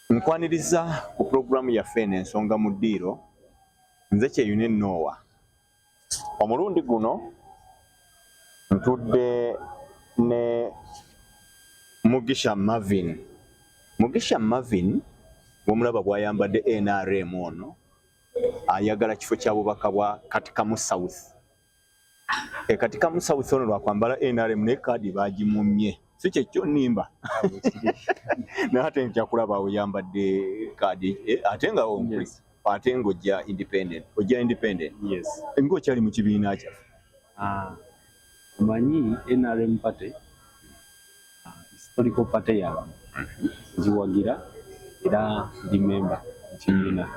Nkwaniriza ku pulogulaamu yaffe eno, Ensonga mu Ddiiro. Nze Kyeyune Noowa. Omulundi guno ntudde ne Mugisha Marvin. Mugisha Marvin bwomulaba bw'ayambadde NRM, ono ayagala kifo kya bubaka bwa Katikamu South. E Katikamu South, ono lwakwambala NRM, naye kaadi baagimumye, si kyekyo? Nnimba? Naye ate nkyakulaba awo yambadde kaadi, ate nga ate ng'ojja independent, ojja independent. Yes. Ng'okyali mu kibiina kyaffe. Ah, omanyi NRM party, historical party yange, ngiwagira era ndi member mu kibiina.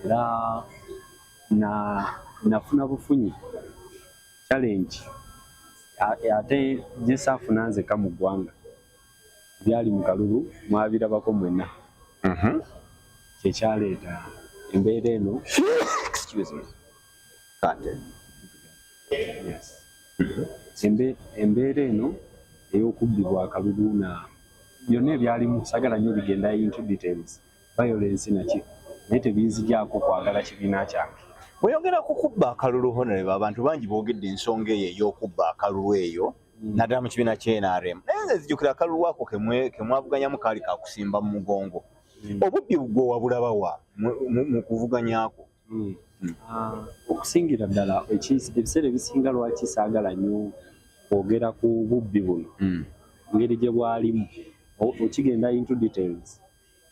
Era na nafuna bufunyi challenge, ate gye saafuna nzeka mu ggwanga. Byali mu kalulu, mwabirabako mwenna. Kyekyaleeta embeera eno. Excuse me. Kate. Yes. Embeera eno ey'okubbibwa akalulu na byonna ebyalimu, sagala nnyo bigenda into details, violence naki, naye tebinzigyako kwagala kibiina kyange. Bweyogera ku kubba akalulu, honorable, abantu bangi boogedde ensonga eyo ey'okubba akalulu eyo, naddala mu kibiina kya NRM. Naye nze nzijukira akalulu ako kemwavuganyamu kaali kakusimba mu mugongo. Obubbi gwe wabulaba wa mu kuvuganyaako? Ah, okusingira ddala ebiseera ebisinga lwaki saagala nnyo kwogera ku bubbi buno, engeri gye bwalimu, okigenda into details,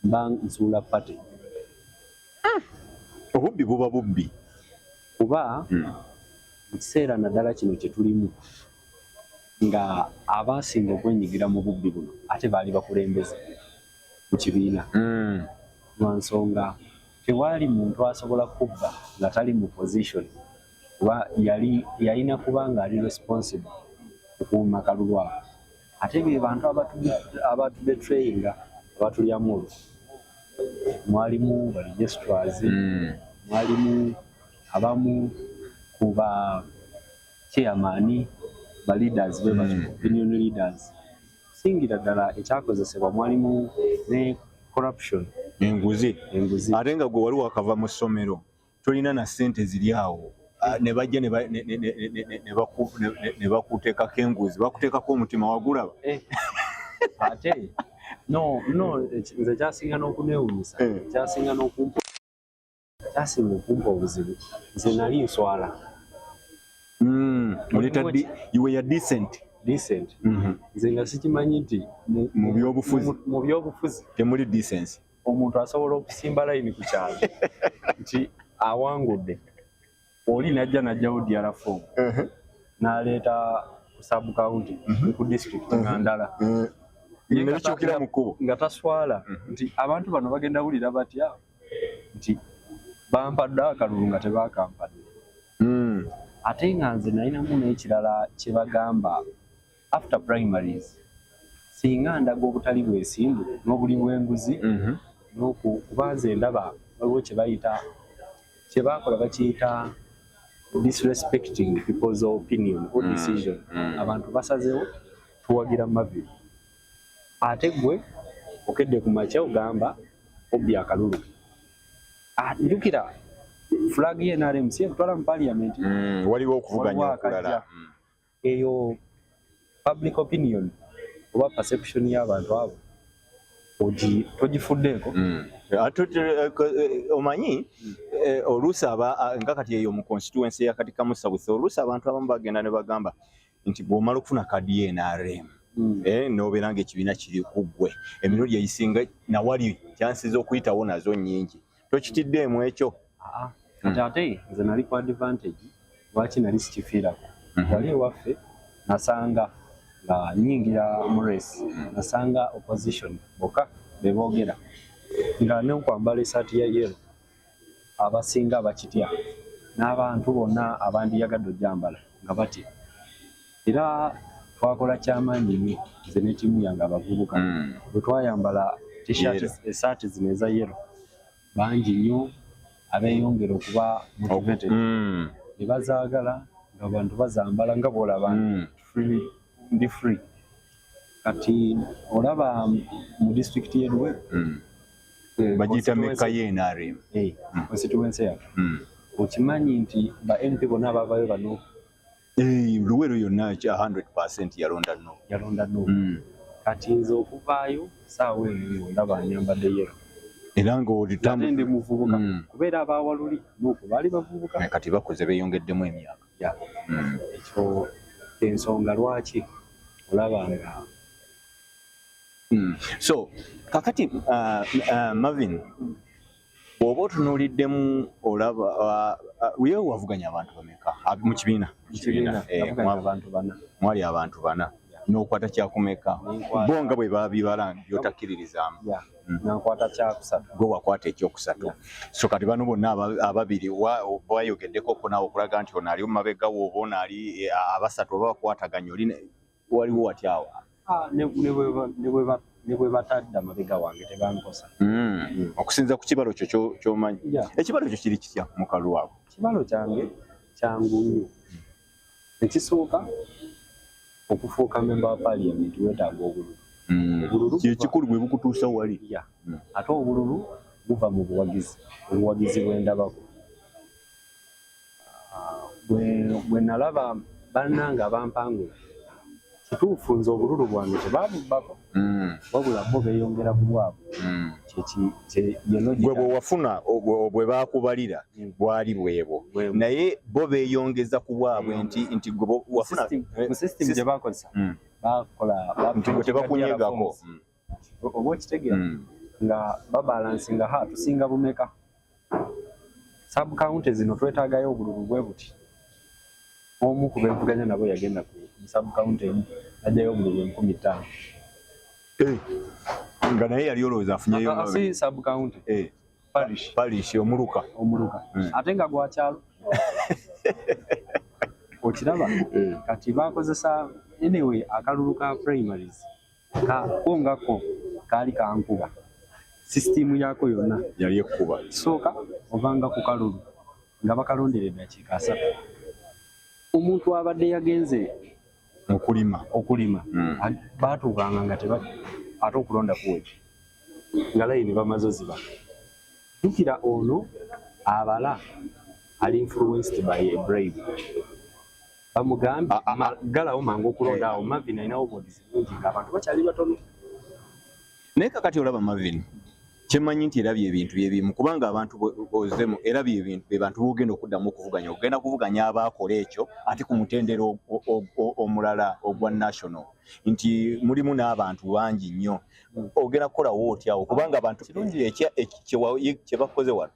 mba nsuula party. Obubbi buba bubbi. Kuba mu kiseera naddala kino kye tulimu, nga abasinga okwenyigira mu bubbi buno ate baali bakulembeze mu kibiina, lwa nsonga tewaali muntu asobola kubba nga tali mu position, kuba yali yalina kuba nga ali responsible okukuuma akalulu ako. Ate be bantu abatubetrayinga, abatulyamu olwo. Mwalimu ba registrars, mwalimu abamu ku ba chairman, ba leaders be batyo, opinion leaders. Singira ddala ekyakozesebwa, mwalimu ne corruption. Enguzi. Enguzi. Ate nga gwe wali wakava mu ssomero, tolina na ssente ziri awo. Ah, ne bajja ne bakuteekako enguzi, bakuteekako omutima wagulaba. Eh, ate no, nze kyasinga n'okunewunyisa, kyasinga n'okumpa, kyasinga okumpa obuzibu, nze nali nswala. Oleta you were decent. Decent. Nze nga sikimanyi nti Mu byobufuzi. Mu byobufuzi temuli decency. Omuntu asobola okusimba layini ku kyalo nti awangudde, oli najja najjawo DR form, n'aleeta ku sub county ne ku district nga ndala. Ne bikyukira mu kkubo. Nga taswala nti abantu bano bagenda wulira batya nti bampadde akalulu nga tebakampadde? Ate nga nze nalinamu n'ekirala kye bagamba, after primaries singa ndaga obutali bwesimbu n'obuli bw'enguzi, n'oku kuba nze ndaba waliwo kye bayita, kye baakola bakiyita disrespecting people's opinion or decision. Abantu basazeewo tuwagira Marvin, ate gwe okedde ku makya ogamba obbi akalulu. Ah, njukira flag ye NRM si ekutwala mu parliament. Waliwo okuvuganya Waliwo okulala. Akajja. Eyo public opinion oba perception y'abantu abo togifuddeeko. Ate omanyi, oluusi aba nga kati eyo mu constituency ya Katikamu South, oluusi abantu abamu bagenda ne bagamba nti bw'omala okufuna kaadi ye NRM, n'obeera ng'ekibiina kiri ku ggwe, emirundi egisinga nawali chances okuyitawo nazo nnyingi. Tokitiddeemu ekyo? Aa, kati ate nze nali ku advantage. Lwaki nali sikifiirako? Wali ewaffe nasanga nga nyingira mu race, nasanga opposition bokka beboogera, nga n'okwambala esaati ya yellow abasinga bakitya, n'abantu bonna abandiyagadde ojjambala nga batya. Era twakola kyamaanyi nnyo, nze ne ttiimu yange abavubuka, bwe twayambala t-shirt, Yellow. esaati zino eza yellow, bangi nnyo abeeyongera okuba motivated ne bazaagala, nga bantu bazambala nga bw'olaba. Free, ndi free. Kati olaba mu disitulikiti y'e Luweero, bagiyita Mecca ye NRM. Constituency yaffe, okimanyi nti ba MP bonna abavayo bano? Luweero yonna 100% yalonda no. Yalonda no. Kati nze okuvaayo saawa eno ndaba nyambadde yellow. Era ng'oli Ate ndi muvubuka, kubeera abawaluli nuuku baali bavubuka. Kati bakuze, beeyongeddemu emyaka. Ekyo ensonga lwaki olaba nga So kakati Marvin, bw'oba otunuuliddemu olaba ye wavuganya abantu bameka mu kibiina? Mu kibiina navuganya abantu bana. Mwali abantu bana, n'okwata kyakumeka? Bo nga bwe babibala by'otakkiririzaamu. Nga nkwata kyakusatu. Gwe wakwata ekyokusatu. So kati bano bonna ababiri bayogeddeko ko naawe okulaga nti ono ali mu mabega wo oba ono ali abasatu oba bakwataganya oli waliwo watya awo? Ah, ne bwe batadda mabega wange tebankosa. Okusinza ku kibalo kyo ky'omanyi. Ekibalo kyo kiri kitya mu kalulu ako? Ekibalo kyange kyangu nnyo. Ekisooka, okufuuka memba wa parliament weetaaga obululu. Obululu Kyekikulu, bwe bukutuusa wali. Ate obululu buva mu buwagizi, obuwagizi bwendabako. Ah, bwe nalaba bannange abampangula, kituufu nze obululu bwange tebabubbako, wabula bo beeyongera ku bwabwe. Ye logic. Gwe bwe wafuna bwe baakubalira bwali bwebwo, Bwebwo. naye bo beeyongeza ku bwabwe nti gwe wafuna Mu system gye bakozesa, bakola nti gwe tebakunyegako. Oba okitegeera, nga babalansinga, ha tusinga bumeka, sub county zino twetaagayo obululu bwe buti. Omu ku benvuganya nabo yagenda ku sub county emu najjayo obululu 5000. Eh, nga naye yali olowooza afunyeyo? Ah, ah, si sub county, parish. Parish, omuluka. Omuluka, ate nga gwakyalo, okiraba? Kati bakozesa, anyway, akalulu ka primaries ko nga ko kaali kankuba, sisitimu yaako yonna yali ekkuba. Kisooka, ovanga ku kalulu nga bakalondera eddakiika 30, omuntu abadde yagenze okulima. Okulima, baatuukanga nga teba ate okulonda kuwedde nga layini bamaze oziba. Jjukira ono abala ali influenced by a bribe. Bamugambye, Ah, ah, ah. "Ggalawo mangu okulonda awo, Marvin alinawo obuwagizi bungi," ng'abantu bakyali batono. Naye kakati olaba Marvin, kyemmanyi nti era byebintu byebimu, kubanga abantu ozemu era byebintu be bantu bogenda okuddamu okuvuganya, ogenda kuvuganya abaakola ekyo ate ku mutendera omulala ogwa national, nti mulimu n'abantu bangi nnyo. Ogenda kukolawo otyawo, kubanga abantu kye bakoze wano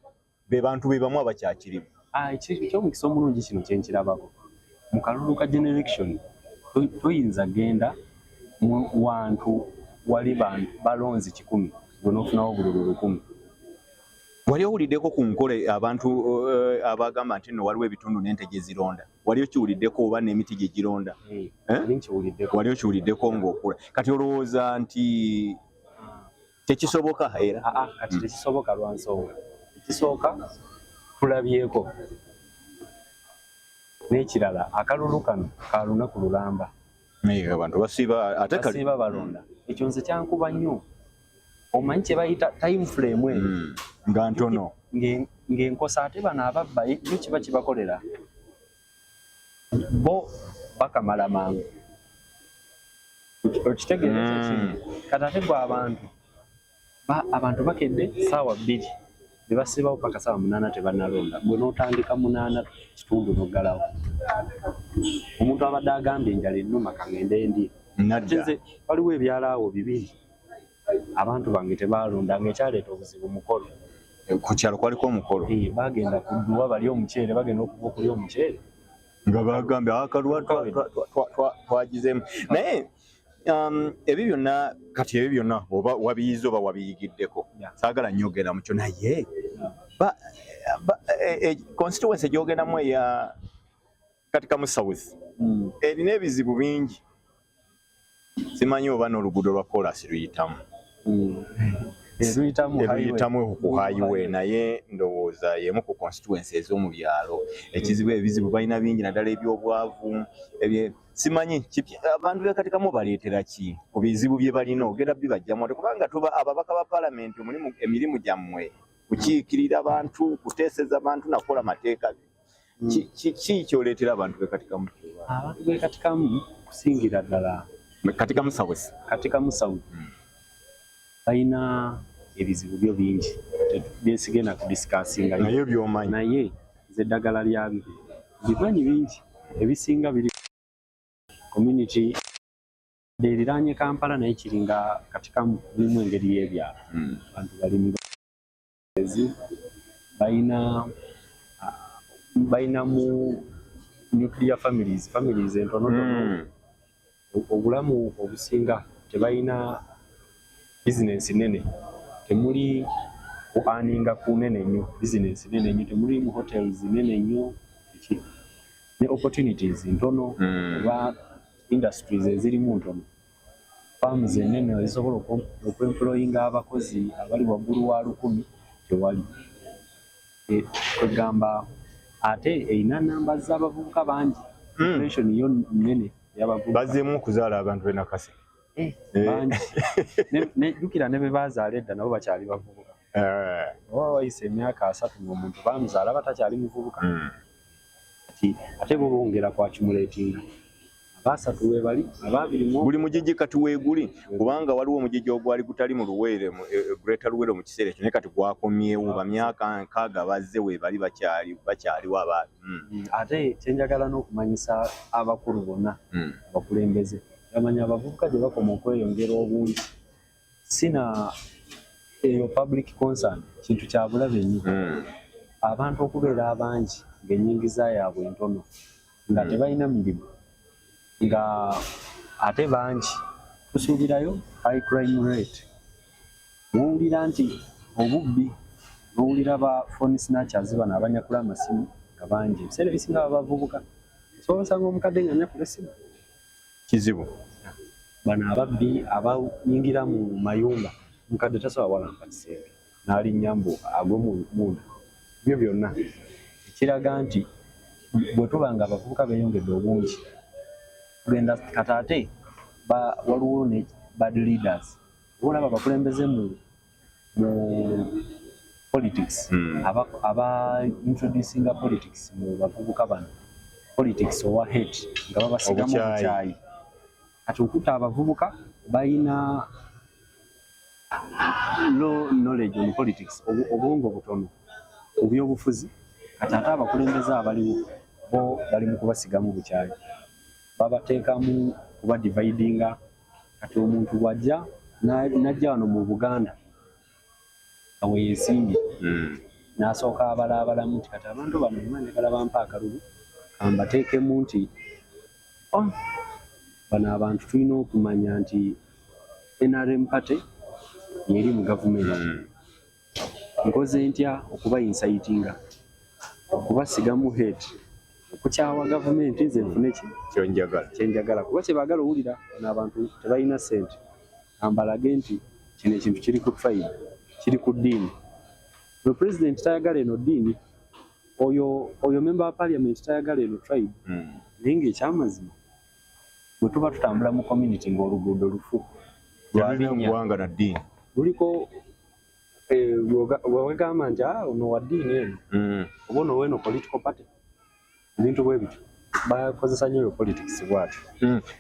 be bantu be bamu abakyakirimu? Ah, ekyomukisa omulungi kino kyenkirabako mu kalulu ka general election, toyinza genda mu wantu wali bantu balonzi 100 gwe n'ofunawo obululu 1000. Wali owuliddeko ku nkola abantu abagamba nti nno waliwo ebitundu n'ente gye zironda? Wali okiwuliddeko, oba n'emiti gye gironda? Eh, Eh? nali nkiwuliddeko. Wali okiwuliddeko ng'okula. Kati olowooza nti tekisoboka era? Aa, kati tekisoboka lwa nsonga. Ekisooka, tulabyeko n'ekirala, akalulu kano ka lunaku lulamba. Naye abantu basiiba ate Basiiba balonda. Ekyo nze kyankuba nnyo. Omanyi kye bayita time frame eyo? Nga ntono. Ng'enkosa ate bano ababba yo kiba kibakolera, bo bakamala mangu. Okitegeera ekyo? Kintu kati ate gwe abantu abantu bakedde saawa 2 ne basiibawo paka saawa 8 tebannalonda, gwe n'otandika 8:15 n'oggalawo. Omuntu abadde agambye enjala ennuma, kaŋŋende ndye. Nadda. Nze waliwo ebyalo awo bibiri abantu bange tebalonda, ng'ekyaleeta obuzibu mukolo. Ku kyalo kwaliko omukolo. Eh, bagenda ku dduwa bali omuceere, bagenda okuva okulya omuceere nga bagambye akalwa twagizeemu. Naye ebyo byonna, kati ebyo byonna oba wabiyize oba wabiyigiddeko, saagala nnyo ogenda mukyo, naye constituency gyogendamu eya Katikamu South erina ebizibu bingi. Simanyi oba n'oluguudo lwa koolasi luyitamu. Eruyitamu ku highway, naye ndowooza y'emu ku constituency ez'omu byalo. Ekizibu, ebizibu balina bingi, naddala ebyobwavu. Simanyi abantu b'e Katikamu baleetera ki ku bizibu bye balina, ogenda bibajjamu ate, kubanga tuba ababaka ba paalamenti, omulimu, emirimu gyammwe kukiikirira bantu, kuteeseza bantu, nakukola mateeka. Ki kyoleetera abantu b'e Katikamu? Abantu b'e Katikamu, kusingira ddala Katikamu South. Katikamu South, balina ebizibu byo bingi byensigenda kudiscussinga. Naye byomanyi. Naye nze eddagala lyabyo bimanyi bingi, ebisinga biri community eriraanye Kampala, naye kiringa Katikamu mulimu engeri y'ebyalo. Abantu balimi, balina balinamu nuclear families, families entonotono. Obulamu obusinga tebalina bizinensi nene, temuli ku earninga ku nene nnyo, bizinensi nene nnyo temuli, mu hotels nene nnyo ki, ne opportunities ntono oba industries ezirimu ntono, farms enene ezisobola okwemployinga abakozi abali waggulu wa 1000 tewali. Kwegamba ate erina namba z'abavubuka bangi, population yo nene ey'abavubuka. Bazzeemu okuzaala abantu b'e Nakaseke. Bangi. Jjukira ne be bazaala edda nabo bakyali bavubuka. Oba wayise emyaka 30 ng'omuntu bamuzaala, aba takyali muvubuka. Kati ate bo bongera kwaccumulatinga, abasatu we bali, ababiri mu Buli mugigi kati weeguli, kubanga waliwo omugigi ogwali gutali mu Luweero, mu Greater Luweero mu kiseera ekyo, naye kati gwakomyewo. Ba myaka 60 bazze weebali, bakyaliwo aba. Ate kyenjagala n'okumanyisa abakulu bonna, abakulembeze bamanya abavubuka gye bakoma okweyongera obungi, sina eyo public concern, kintu kya bulabe nnyo. Abantu okubeera abangi ng'ennyingiza yaabwe ntono, nga tebalina mirimu, nga ate bangi, tusuubirayo high crime rate. Muwulira nti obubbi, nowulira ba phone snatchers bano abanyakula amasimu nga bangi, ebiseera ebisinga babavubuka. Osobola osanga omukadde nga anyakula essimu. Kizibu. Bano ababbi abayingira mu mayumba, omukadde tasobola walampa kisenge n'alinnya mbu agwe munda. Ebyo byonna ekiraga nti bwe tuba nga abavubuka beeyongedde obungi, tugenda kati ate waliwo ne bad leaders. Oba olaba abakulembeze mu politics, aba introducinga politics mu bavubuka bano, politics owa hate, nga babasigamu Obukyayi. Obukyayi. Kati okutta abavubuka balina low knowledge on politics, obwongo butono ku byobufuzi. Kati ate abakulembeze abaliwo bo bali mu kubasigamu bukyayi, babateekamu kuba dividinga. Kati omuntu bw'ajja n'ajja wano mu Buganda nga weyeesimbye, n'asooka abalaabalamu nti kati abantu bano bwe njagala bampa akalulu, kambateekemu nti, oh, bano abantu tulina okumanya nti NRM party yeri mu gavumenti. Nkoze ntya okuba incitinga, okubasigamu hate, okukyawa gavumenti, nze nfune ki Kyonjagala. Kyenjagala, kuba kyebaagala owulira, bano abantu tebalina ssente, ambalage nti kino ekintu kiri ku tribe, kiri ku ddiini. Bwe president tayagala eno ddiini, oyo member wa parliament tayagala eno tribe. Naye ng'ekyamazima, bwe tuba tutambula mu community ng'oluguudo lufu Terulina lwabinnya, ggwanga na ddiini. Luliko bwewegamba nti, "Ah, ono wa ddiini eno," oba ono weno political party, ebintu bwe bityo bakozesa nnyo oyo politics bwatyo.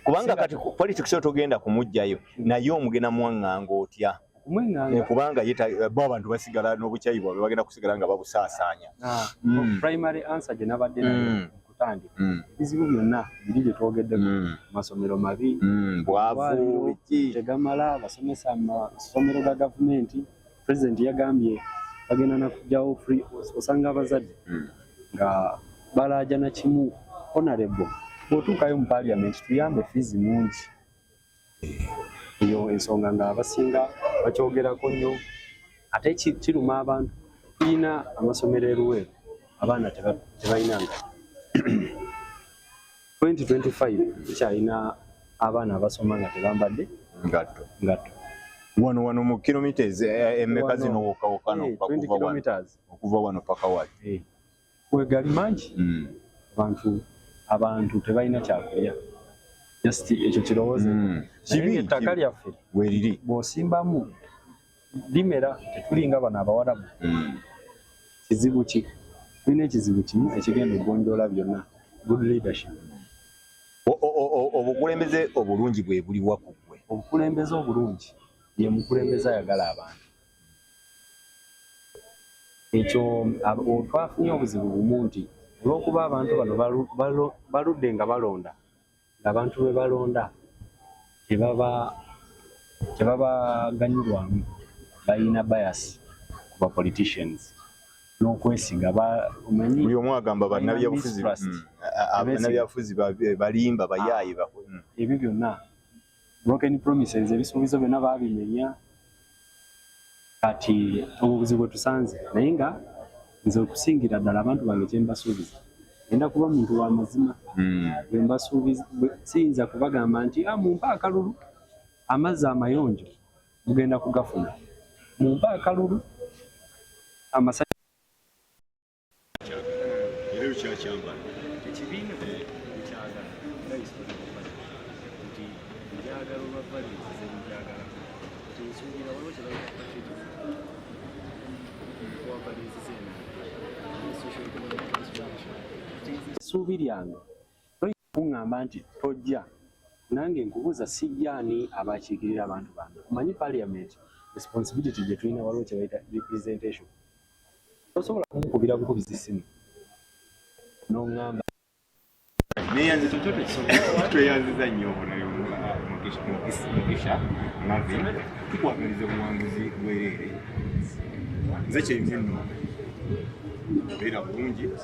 Kubanga kati politics oyo togenda kumuggyayo, naye omugenda muwaŋŋanga otya? Okumweŋŋanga. Kubanga ye bo abantu basigala n'obukyayi bwabwe, bagenda kusigala nga babusaasaanya. Primary answer gye nabadde nayo mu kutandika, ebizibu byonna biri bye twogeddeko, amasomero mabi, Bwavu. Malwaliro Biki? tegamala, abasomesa mu masomero ga gavumenti, president yagambye bagenda nakugyawo free. Osanga abazadde nga balaajana kimu, "Honorable, bw'otuukayo mu parliament tuyambe, fees mungi." Eyo ensonga nga abasinga bakyogerako nnyo, ate kiruma abantu. Tulina amasomero e Luweero, abaana tebalina ngatto. 2025 tukyalina abaana abasoma nga tebambadde ngatto. Ngatto. Wano mu kilometers emmeka Wano. zino wokka wokka 20 okuva wano kilometers. Okuva wano paka wali? Wegali mangi. Abantu tebalina kyakulya, just ekyo kirowooze. Naye Kibi ettaka lyaffe weriri. Bw'osimbamu limera, tetulinga bano Abawarabu. Kizibu ki tulina? Ekizibu kimu ekigenda okugonjoola byonna: good leadership. Obukulembeze obulungi bwe buliwa ku ggwe? Obukulembeze obulungi ye mukulembeze ayagala abantu. Ekyo twafunye obuzibu bumu nti olw'okuba abantu bano baludde nga balonda, ng'abantu be balonda tebabaganyulwamu, balina bias ku ba politicians n'okwesiga omanyi. Buli omu agamba Balina bannabyabufuzi mistrust. Tebeesiga. Bannabyabufuzi balimba, bayaaye. Ebyo byonna broken promises, ebisuubizo byonna baabimenya. Kati obwo buzibu bwe tusanze, naye nga nze okusingira ddala abantu bange kye mbasuubiza, ngenda kuba muntu wa mazima. Bwe mbasuubiza, siyinza kubagamba nti, "Ah, mumpe akalulu, amazzi amayonjo mugenda kugafuna, mumpe akalulu amasa." Era okyakyambala? Ekibiina nkyagala nga historical party, nti njagala olwa values ze njagala, nti nsuubira waliwo kye bayita patriotism wa values z'eno social economic transformation. Nti nze essuubi lyange, toyinza kuŋŋamba nti tojja, nange nkubuuza sijja, ani abakiikirira abantu bange? Omanyi parliament responsibility gye tulina, waliwo kye bayita representation. Tosobola kunkubira bukubizi simu n'oŋŋamba. Tweyanziza nnyo Mugisha Marvin, tukwagaliza buwanguzi bwereere. Nze kyenvi nno, beera bulungi.